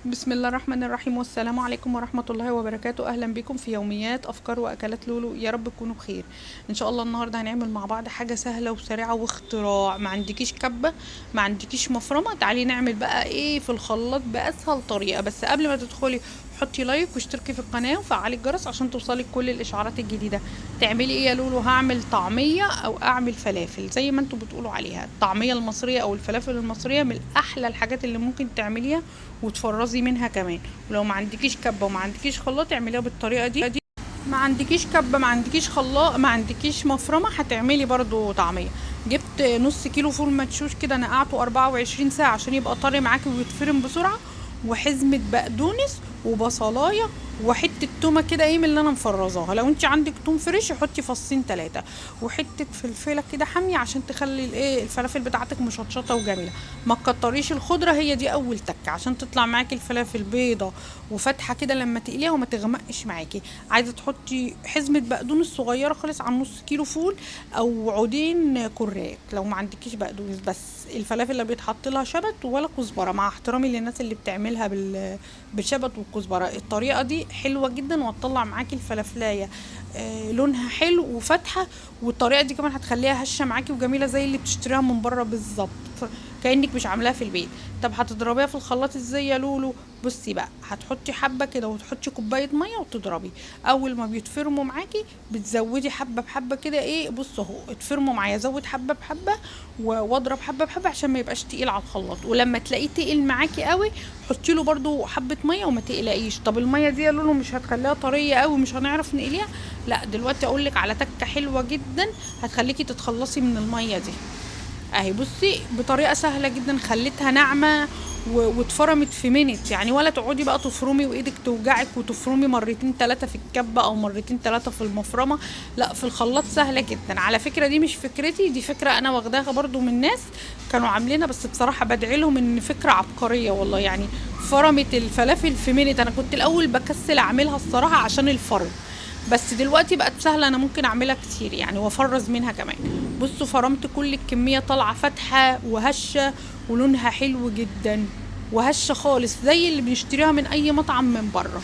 بسم الله الرحمن الرحيم، والسلام عليكم ورحمة الله وبركاته. أهلا بكم في يوميات أفكار وأكلات لولو. يا رب تكونوا بخير إن شاء الله. النهاردة هنعمل مع بعض حاجة سهلة وسريعة واختراع. ما عندكيش كبة، ما عندكيش مفرمة، تعالي نعمل بقى إيه في الخلاط بأسهل طريقة. بس قبل ما تدخلي حطي like واشتركي في القناة وفعلي الجرس عشان توصلك كل الإشعارات الجديدة. تعملي إيه يا لولو؟ هعمل طعمية أو أعمل فلافل زي ما انتوا بتقولوا عليها. الطعمية المصرية أو الفلافل المصرية من أحلى الحاجات اللي ممكن تعمليها وتفرزي منها كمان. ولو ما عندكيش كبه وما عندكيش خلاط اعمليها بالطريقة دي. ما عندكيش كبه، ما عندكيش خلاط، ما عندكيش مفرمه، هتعملي برضو طعميه. جبت نص كيلو فول مدشوش كده، نقعته 24 ساعة عشان يبقى طري معاكي ويتفرم بسرعة، وحزمه بقدونس وبصلايه وحتة تومة كده ايه من اللي انا مفرزاها. لو انت عندك توم fresh حطي فصين 3، وحتة فلفله كده حامية عشان تخلي الايه الفلافل بتاعتك مشطشطه وجميلة. ما تكتريش الخضرة، هي دي اول تكه عشان تطلع معاكي الفلافل بيضة وفاتحه كده لما تقليها وما تغمقش معاكي. عايزه تحطي حزمه بقدونس صغيرة خالص على نص كيلو فول او عودين كراك لو ما عندكيش بقدونس. بس الفلافل اللي بيتحط لها شبت ولا كزبره، مع احترامي للناس اللي بتعملها بالشبت والكزبره. الطريقة دي حلوة جدا وهتطلع معاكي الفلافلايه لونها حلو وفاتحه، والطريقة دي كمان هتخليها هشه معاكي وجميلة زي اللي بتشتريها من بره بالظبط، كانك مش عاملاها في البيت. طب هتضربيها في الخلاط ازاي يا لولو؟ بصي بقى، هتحطي حبه كده وتحطي كوباية مية وتضربي. اول ما بيتفرموا معاكي بتزودي حبه بحبه كده ايه، بصوا اهو اتفرموا معايا، زود حبه بحبه واضرب حبه بحبه عشان ما يبقاش تقيل على الخلاط. ولما تلاقيه تقيل معاكي قوي حطي له برده حبه مية وما تقلقيش. طب المية دي يا لولو مش هتخليها طرية قوي، مش هنعرف نقليها؟ لا، دلوقتي اقول لك على تكه حلوة جدا هتخليكي تتخلصي من المية دي. اهي بصي، بطريقة سهلة جدا خليتها ناعمة واتفرمت في minute يعني، ولا تقعدي بقى تفرمي وايدك توجعك وتفرمي مرتين 3 في الكبه او مرتين 3 في المفرمه. لا، في الخلاط سهلة جدا. على فكرة دي مش فكرتي، دي فكرة انا واخداها برضو من ناس كانوا عاملينها، بس بصراحة بدعي لهم ان فكرة عبقرية والله. يعني فرمت الفلافل في minute. انا كنت الاول بكسل اعملها الصراحة عشان الفرم، بس دلوقتي بقت سهلة، انا ممكن اعملها كتير يعني وافرز منها كمان. بصوا فرمت كل الكمية، طالعه فاتحة وهشه ولونها حلو جدا وهشه خالص زي اللي بنشتريها من اي مطعم من بره.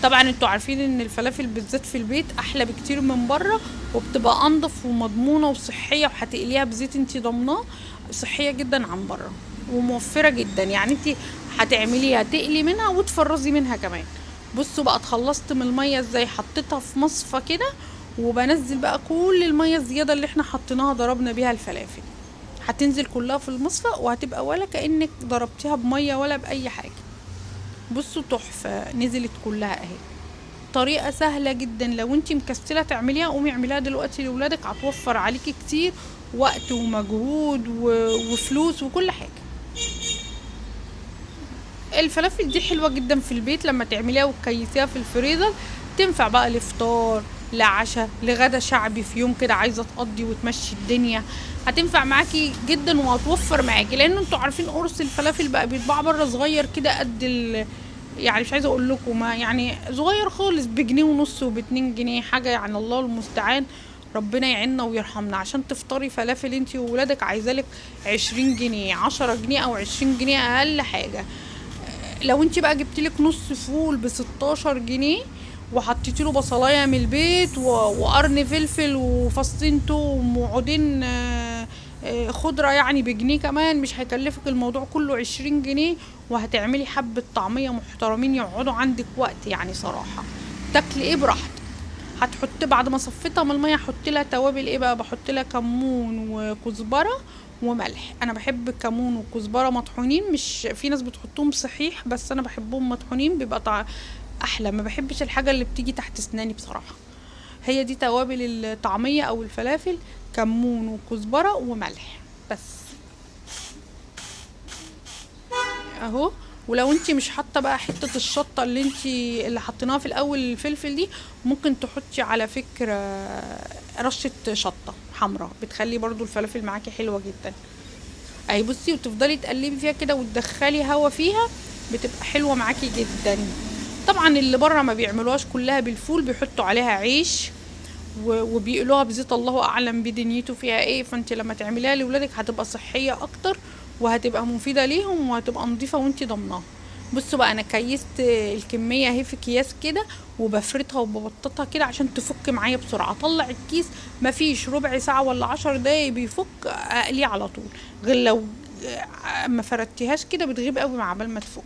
طبعا انتوا عارفين ان الفلافل بالذات في البيت احلى بكتير من بره، وبتبقى انضف ومضمونه وصحية، وهتقليها بزيت انتي ضامناه، صحية جدا عن بره وموفره جدا. يعني انتي هتعمليها تقلي منها وتفرزي منها كمان. بصوا بقى اتخلصت من المية ازاي، حطيتها في مصفى كده وبنزل بقى كل المية الزيادة اللي احنا حطيناها ضربنا بيها الفلافل، هتنزل كلها في المصفى وهتبقى ولا كأنك ضربتيها بميه ولا بأي حاجة. بصوا تحفة، نزلت كلها اهي. طريقه سهلة جدا، لو انتي مكسله تعمليها قومي اعمليها دلوقتي لولادك، هتوفر عليكي كتير وقت ومجهود وفلوس وكل حاجة. الفلافل دي حلوة جدا في البيت لما تعمليها وتكيسيها في الفريزر، تنفع بقى لفطار، لعشاء، لغدا شعبي في يوم كده عايزه تقضي وتمشي الدنيا، هتنفع معاكي جدا وهتوفر معاكي. لان انتوا عارفين قرص الفلافل بقى بيتباع بره صغير كده قد يعني مش عايزه اقول لكم، ما يعني صغير خالص، بجنيه ونص وباتنين جنيه حاجة، يعني الله المستعان، ربنا يعيننا ويرحمنا. عشان تفطري فلافل انتي وولادك عايزالك 20 جنيه، 10 جنيه او 20 جنيه اقل حاجة. لو انت بقى جبتي لك نص فول ب16 جنيه وحطيتي له بصلايه من البيت وقرن فلفل وفصين توم وعودين خضرة يعني بجنيه كمان، مش هيكلفك الموضوع كله 20 جنيه، وهتعملي حبه طعميه محترمين يقعدوا عندك وقت. يعني صراحة تاكلي ايه براحتك. هتحط بعد ما صفيتها من المية احط لها توابل ايه بقى، بحط لها كمون وكزبره وملح. انا بحب الكمون والكزبره مطحونين، مش في ناس بتحطهم صحيح، بس انا بحبهم مطحونين بيبقى طعم احلى. ما بحبش الحاجة اللي بتيجي تحت اسناني بصراحة. هي دي توابل الطعمية او الفلافل، كمون وكزبره وملح بس اهو. ولو انتي مش حاطه بقى حتة الشطه اللي حطيناها في الاول الفلفل دي، ممكن تحطي على فكرة رشه شطه حمراء، بتخلي برضو الفلافل معاكي حلوة جدا اهي. بصي وتفضلي تقلبي فيها كده وتدخلي هوا فيها، بتبقى حلوة معاكي جدا. طبعا اللي بره ما بيعملوهاش كلها بالفول، بيحطوا عليها عيش وبيقلوها بزيت الله اعلم بدنيته فيها ايه. فانت لما تعمليها لولادك هتبقى صحية اكتر وهتبقى مفيدة ليهم وهتبقى نظيفة وانت ضامناها. بصوا بقى انا كيست الكمية اهي في اكياس كده، وبفردها وببططها كده عشان تفك معايا بسرعة. اطلع الكيس مفيش ربع ساعة ولا 10 دقايق بيفك، اقلية على طول. غير لو ما فردتيهاش كده بتغيب قوي مع بال ما تفك.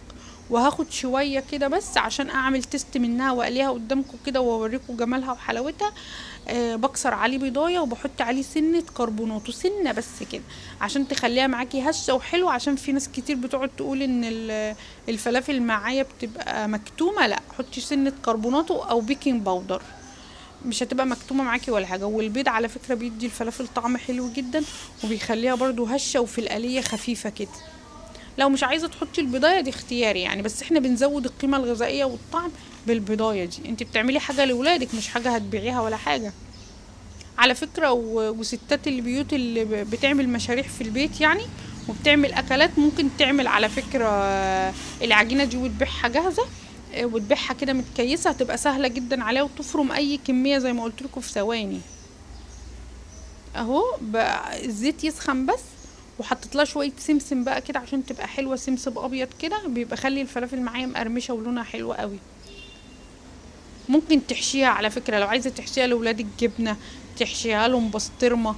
وهاخد شوية كده بس عشان اعمل test منها واقليها قدامكم كده واوريكم جمالها وحلاوتها. بكسر عليه بيضايه وبحط عليه سنة كربوناتو، سنة بس كده عشان تخليها معاكي هشه وحلوه، عشان في ناس كتير بتقعد تقول ان الفلافل معايا بتبقى مكتومة. لا، حطي سنة كربوناتو او baking powder، مش هتبقى مكتومة معاكي ولا حاجة. والبيض على فكرة بيدي الفلافل طعم حلو جدا، وبيخليها برضو هشه وفي القليه خفيفة كده. لو مش عايزه تحطي البيضايه دي اختياري يعني، بس احنا بنزود القيمة الغذائية والطعم بالبيضايه دي. انت بتعملي حاجة لولادك مش حاجة هتبيعيها ولا حاجة على فكرة. وستات البيوت اللي بتعمل مشاريع في البيت يعني وبتعمل اكلات، ممكن تعمل على فكرة العجينة دي وتبيعها جاهزة، وتبيعها كده متكيسه، هتبقى سهلة جدا عليها وتفرم اي كمية زي ما قلت لكم في ثواني. اهو بقى الزيت يسخن بس، وحطيت لها شوية سمسم بقى كده عشان تبقى حلوة، سمسم ابيض كده بيبقى خلي الفلافل معايا مقرمشه ولونها حلو قوي. ممكن تحشيها على فكرة لو عايزه تحشيها لاولادك جبنه، تحشيها لهم بسطرمه،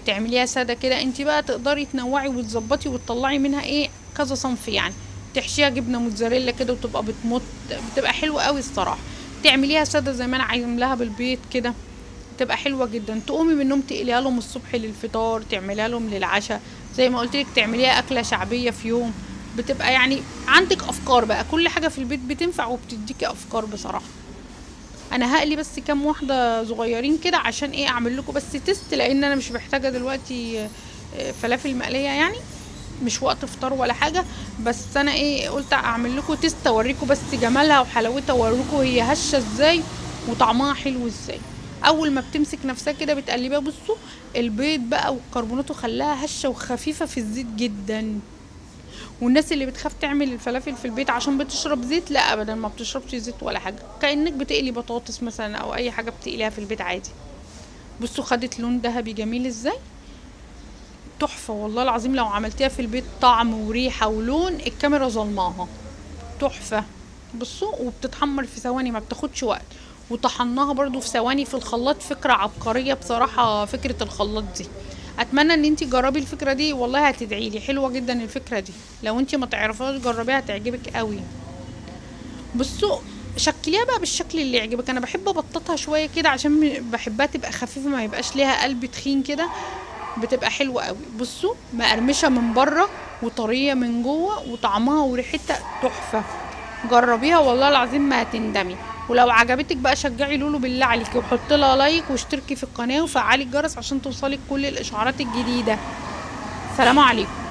تعمليها ساده كده. انت بقى تقدري تنوعي وتظبطي وتطلعي منها ايه كذا صنف يعني. تحشيها جبنه موتزاريلا كده وتبقى بتمط، بتبقى حلوة قوي الصراحة. تعمليها ساده زي ما انا عاملاها بالبيض كده، تبقى حلوة جدا. تقومي من النوم تقليها لهم الصبح للفطار، تعمليها لهم للعشاء زي ما قلت لك، تعمليها اكله شعبية في يوم. بتبقى يعني عندك افكار بقى، كل حاجة في البيت بتنفع وبتديكي افكار بصراحة. انا هقلي بس كام واحدة صغيرين كده عشان ايه، اعمل لكم بس test، لان انا مش محتاجه دلوقتي فلافل مقلية يعني، مش وقت فطار ولا حاجة. بس انا ايه قلت اعمل لكم test اوريكم بس جمالها وحلاوتها، واوريكم هي هشه ازاي وطعمها حلو ازاي. اول ما بتمسك نفسها كده بتقلبيها. بصوا البيض بقى والكربوناتو خلاها هشه وخفيفة في الزيت جدا. والناس اللي بتخاف تعمل الفلافل في البيت عشان بتشرب زيت، لا ابدا ما بتشربش زيت ولا حاجة، كانك بتقلي بطاطس مثلا او اي حاجة بتقليها في البيت عادي. بصوا خدت لون ذهبي جميل ازاي، تحفة والله العظيم. لو عملتيها في البيت طعم وريحه ولون، الكاميرا ظلماها، تحفة. بصوا وبتتحمر في ثواني، ما بتاخدش وقت، وطحناها برضو في ثواني في الخلاط. فكرة عبقرية بصراحة فكرة الخلاط دي. اتمنى ان انتي جربي الفكرة دي، والله هتدعي لي، حلوة جدا الفكرة دي. لو انتي ما تعرفيهاش جربيها هتعجبك قوي. بصوا شكليها بقى بالشكل اللي يعجبك. انا بحب ابططها شوية كده عشان بحبها تبقى خفيفة، ما يبقاش ليها قلب تخين كده، بتبقى حلوة قوي. بصوا مقرمشه من بره وطريه من جوه، وطعمها وريحتها تحفة. جربيها والله العظيم ما هتندمي. ولو عجبتك بقى شجعي لولو بالله عليكي، وحطي لها like واشتركي في القناة وفعلي الجرس عشان توصلك كل الاشعارات الجديدة. سلام عليكم.